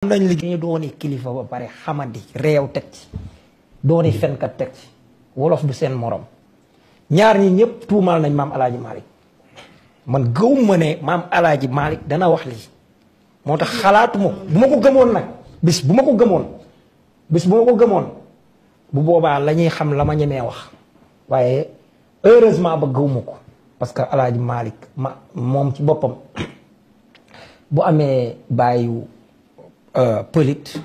nañ liggéey dooni kilifa ba pare xamadi réew teg ci dooni fenkat teg ci wolof du seen morom ñaar ñi ñëpp tuumaal nañ maam alaaji Malick man gëwuma ne maam alaaji Malick dana wax lii moo tax xalaatuma ko bu ma ko gëmoon nag bis bu ma ko gëmoon bu boobaa la ñuy xam la ma ñemee wax waaye heureusement ba gëwuma ko parce que alaaji Malick moom ci boppam bu amee bàyyu pëlit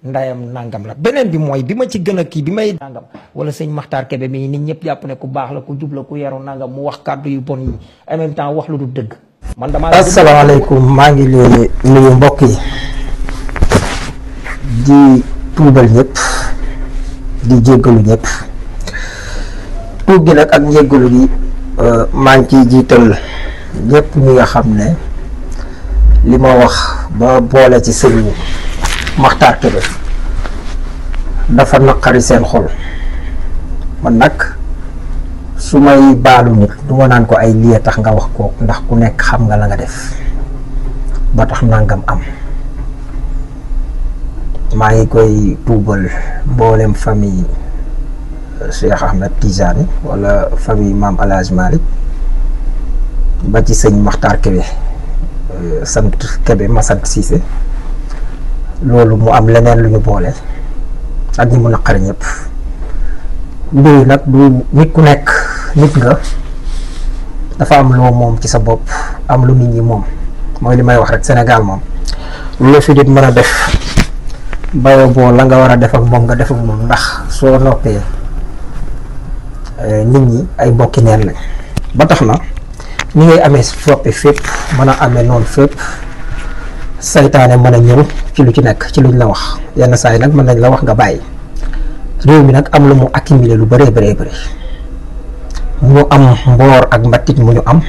ndayam nangam la beneen bi mooy bi ma ci gën a kii bi may nangam wala sëñ Maxtaar Kebe mi nit ñëpp jàpp ne ku baax la ku jub la ku yaru nangam mu wax kàddu yu bon yi en même temps wax lu du dëgg man dama asalaamaaleykum maa ngi leen nuyu mbokk yi di tuubal ñëpp di jéggalu ñëpp tuub gi nag ak njéggalu gi maa ngi ciy jiital ñëpp ñi nga xam ne li ma wax ba boole ci sëñ Maxtaar Kebe dafa naqari seen xol man nag su may baalu nit du ma naan ko ay lii tax nga wax ko ndax ku nekk xam nga la nga def ba tax nangam am maa ngi koy tuubal mboolem famille Cheikh Ahmed Tijani wala famille Maam Alaaji Malick ba ci sëñ Maxtaar Kebe sant Kebe ma sant Cissé loolu mu am leneen lu ñu boole ak ñi mu naqari ñëpp mbir nag du nit ku nekk nit nga dafa am loo moom ci sa bopp am lu nit ñi moom mooy li may wax rek Sénégal moom lu la fi nit mën a def bayo boo la nga war a def ak moom nga def ak moom ndax soo noppee nit ñi ay mbokki neen lañ ba tax na ñi ngay amee soppi fépp mën a amee noonu fépp saytaane mën a ñëw ci lu ci nekk ci luñ la wax yenn saa yi nag mën nañ la wax nga bàyyi réew mi nag am lu mu accumulé lu bëree bëri mu am mboor ak mbattit mu ñu am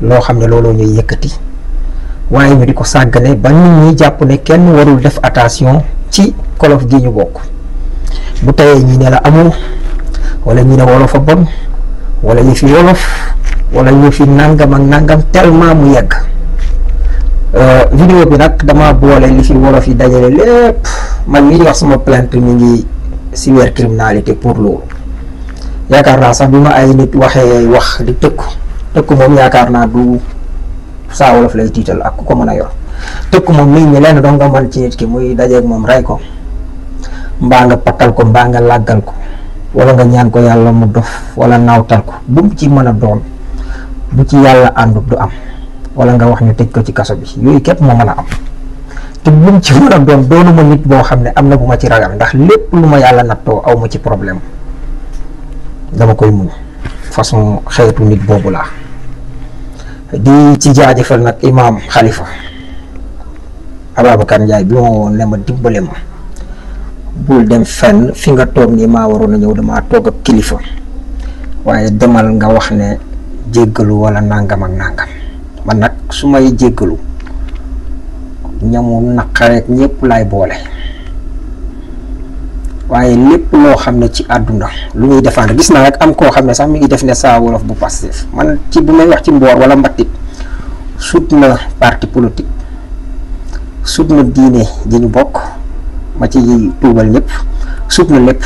loo xam ne looloo ñuy yëkkati waaye ñu di ko sàggane ba nit ñi jàpp ne kenn warul def attention ci kolof gi ñu bokk bu tayee ñi ne la amul wala ñi ne wolof a bon wala ñu fi wolof wala ñu fi nangam ak nangam tellement mu yegg vidéo bi nag dama boole li fi wolof yi dajale lépp man mii di wax sama plainte mi ngi cybercriminalité pour loolu yaakaar naa sax bi ma ay nit waxee wax di tëkku moom yaakaar naa du saa wolof lay tiital ak ku ko mën a yor tëkku moom nit ñi leen doon nga mën ci nit ki muy dajeeg moom rey ko mbaa nga pattal ko mbaa nga làggal ko wala nga ñaan ko yàlla mu dof wala naawtal ko bu mu ci mën a doon bu ci yàlla àndut du am wala nga wax ñu tëj ko ci kaso bi yooyu képp moo mën a am te bu mu ci mën a doon doonuma nit boo xam ne am na bu ma ci ragal ndax lépp lu ma yàlla nattoo aw ma ci problème dama koy muñ façon xeetu nit boobu laa di ci jaajëfal nag imaam Khalifa Ababacar Ndiaye bi ma woon ne ma dimbale ma bul dem fenn fi nga toog nii maa waroon a ñëw damaa toog ak kilifa waaye demal nga wax ne jéggalu wala nangam ak nangam man nag su may jéggalu ñamu naqareek ñëpp laay boole waaye lépp loo xam ne ci àdduna lu ñuy défendre gis naa rek am koo xam ne sax mi ngi def ne saa wolof bu Pastef man ci bu may wax ci mboor wala mbattit sut na parti politique sut na diine ji ñu bokk ma ci tuubal ñëpp sut na lépp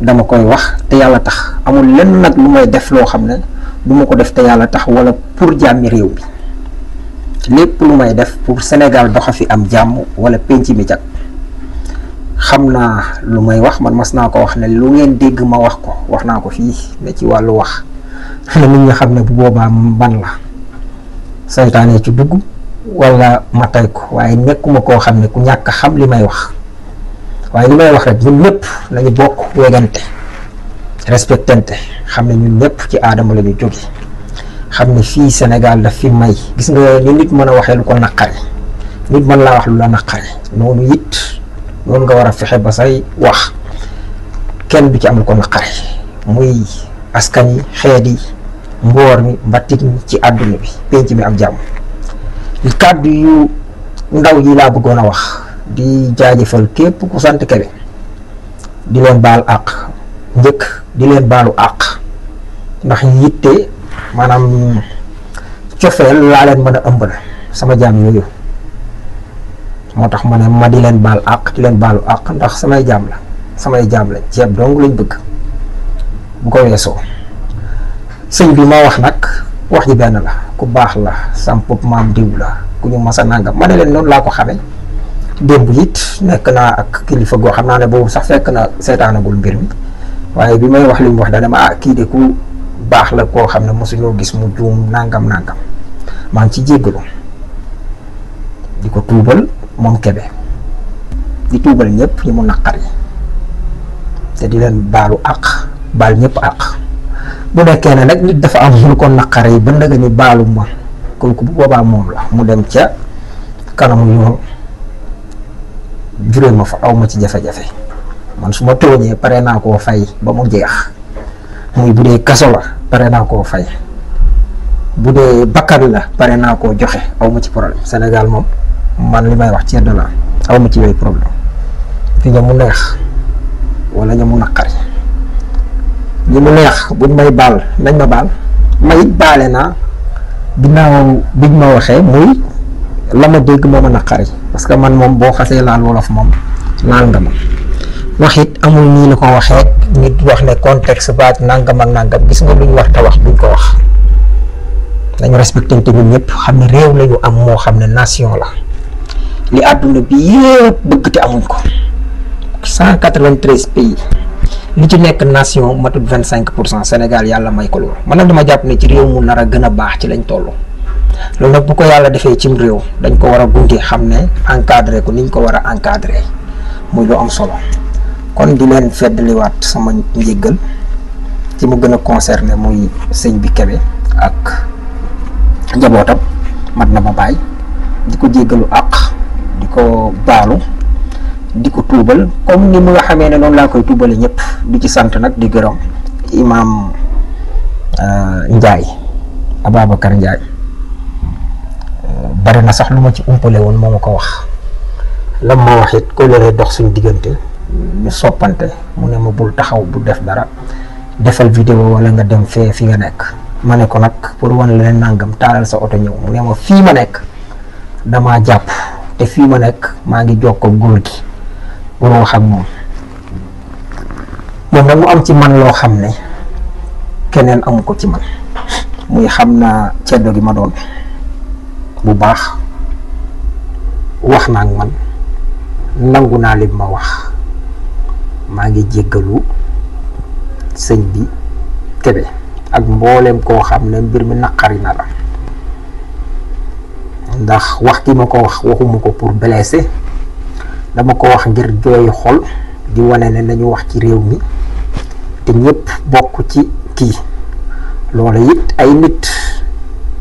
dama koy wax te yàlla tax amul lenn nag lu may def loo xam ne du ma ko def te yàlla tax wala pour jàmmi réew mi lépp lu may def pour Sénégal doxa fi am jàmm wala penc mi jag xam naa lu may wax man mas naa ko wax ne lu ngeen dégg ma wax ko wax naa ko fii ne ci wàllu wax ne nit ñi xam ne bu boobaa ban la saytaane ci dugg wala ma tay ko waaye nekkuma koo xam ne ku ñàkk xam li may wax waaye li may wax rek ñun ñëpp nañu bokk wegante respectante xam ne ñun ñëpp ci aadama la ñu jóge xam ne fii Sénégal daf fi may gis nga ni nit mën a waxee lu ko naqari nit mën laa wax lu la naqari noonu it noonu nga war a fexe ba say wax kenn du ci am lu ko naqari muy askan yi xeet yi mboor mi mbattit mi ci àdduna bi penc mi am jàmm kàddu yu ndaw yi laa bëggoon a wax di jaajëfal képp ku sant Kebe di leen baal àq njëkk di leen baalu àq ndax yitte maanaam cofeel laa leen mën a ëmbal sama jaam yooyu moo tax ma ne ma di leen baal àq di leen baalu àq ndax samay jaam lañ ceeb dong lañ bëgg bu ko weesoo. sëñ bi ma wax nag wax ji benn la ku baax la sampub maam diw la ku ñu mas a nangam ma ne leen noonu laa ko xamee. démb it nekk naa ak kilifa goo xam naa ne boobu sax fekk na seetaanagul mbir mi waaye bi may wax li mu wax dana ma kii de ku baax la koo xam ne mosuñoo gis mu juum nangam maa ngi ci jéggalu di ko tuubal moom Kébé di tuubal ñëpp ñi mu naqari te di leen baalu àq baal ñëpp àq bu nekkee ne nag nit dafa am lu ko naqari yi ba nga ni baalu ma kooku bu boobaa moom la mu dem ca kanamu yoon juree ma fa aw ma ci jafe-jafe man su ma tooñee pare naa koo fay ba mu jeex muy bu dee kaso la pare naa koo fay bu dee bakkan la pare naa koo joxe aw ma ci problème Sénégal moom man li may wax ci la aw ma ci yooyu problème fi ña mu neex wala ña mu naqari ñi mu neex buñ may baal nañ ma baal ma it baale naa ginnaaw biñ ma waxee muy la ma dégg moo ma naqari parce que man moom boo xasee laal wolof moom laal nga ma wax it amul nii la ko waxee nit wax ne contexte baat nangam ak nangam gis nga luñ war te wax buñ ko wax dañu respecté te ñun ñëpp xam ne réew lañu am moo xam ne nation la li àdduna bi yëpp bëgg te amuñ ko 193 pays li ci nekk nation matut 25% Sénégal yàlla may ko loolu man nag dama jàpp ne ci réew mu nar a gën a baax ci lañ toll. loolu nag bu ko yàlla defee cim réew dañ ko war a gunge xam ne encadré ko niñ ko war a encadré muy lu am solo kon di leen feddaliwaat sama njéggal ci mu gën a concerné muy sëñ bi Kébé ak njabootam mat na ma bàyyi di ko jéggalu àq di ko baalu di ko tuubal comme ni mu nga xamee ne noonu laa koy tuubale ñëpp di ci sant nag di gërëm imaam Ndiaye Ababacar Ndiaye bari na sax lu ma ci umpale woon moo ma ko wax lam ma wax it ko lëree dox suñu diggante ñu soppante mu ne ma bul taxaw bu def dara defal vidéo wala nga dem fee fi nga nekk ma ne ko nag pour wan leen nangam taalal sa oto ñëw mu ne ma fii ma nekk damaa jàpp te fii ma nekk maa ngi jokkoo góor gi pour wax ak moom nag mu am ci man loo xam ne keneen amu ko ci man muy xam naa ceddo gi ma doon bu baax wax naa ak man nangu naa li ma wax maa ngi jéggalu sëñ bi Kébé ak mbooleem koo xam ne mbir mi naqari na la ndax wax ki ma ko wax waxuma ko pour blesser dama ko wax ngir jooy xol di wane ne nañu wax ci réew mi te ñëpp bokk ci kii loolu it ay nit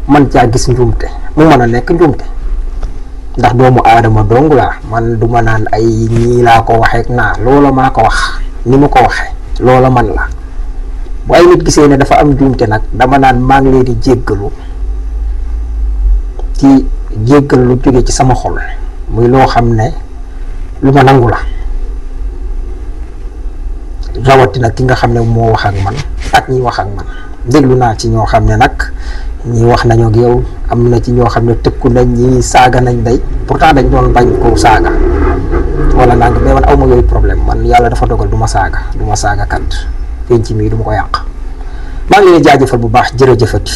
man caa gis njuumte mu mën a nekk njuumte ndax doomu aadama dong laa man du ma naan ay ñii laa ko waxeek naa loola maa ko wax ni mu ko waxee loola man la bu ay nit gisee ne dafa am njuumte nag dama naan maa ngi leen di jéggalu ci jéggal lu jóge ci sama xol muy loo xam ne lu ma nangu la rawatina ki nga xam ne moo wax ak man ak ñi wax ak man déglu naa ci ñoo xam ne nag ñi wax nañoo ak yow am na ci ñoo xam ne tëkku nañ ñi saaga nañ day pourtant dañ doon bañ ko saaga wala nang mais man aw ma yooyu problème man yàlla dafa dogal du ma saaga kat penc mii du ma ko yàq maa ngi leen jaajëfal bu baax jërëjëfati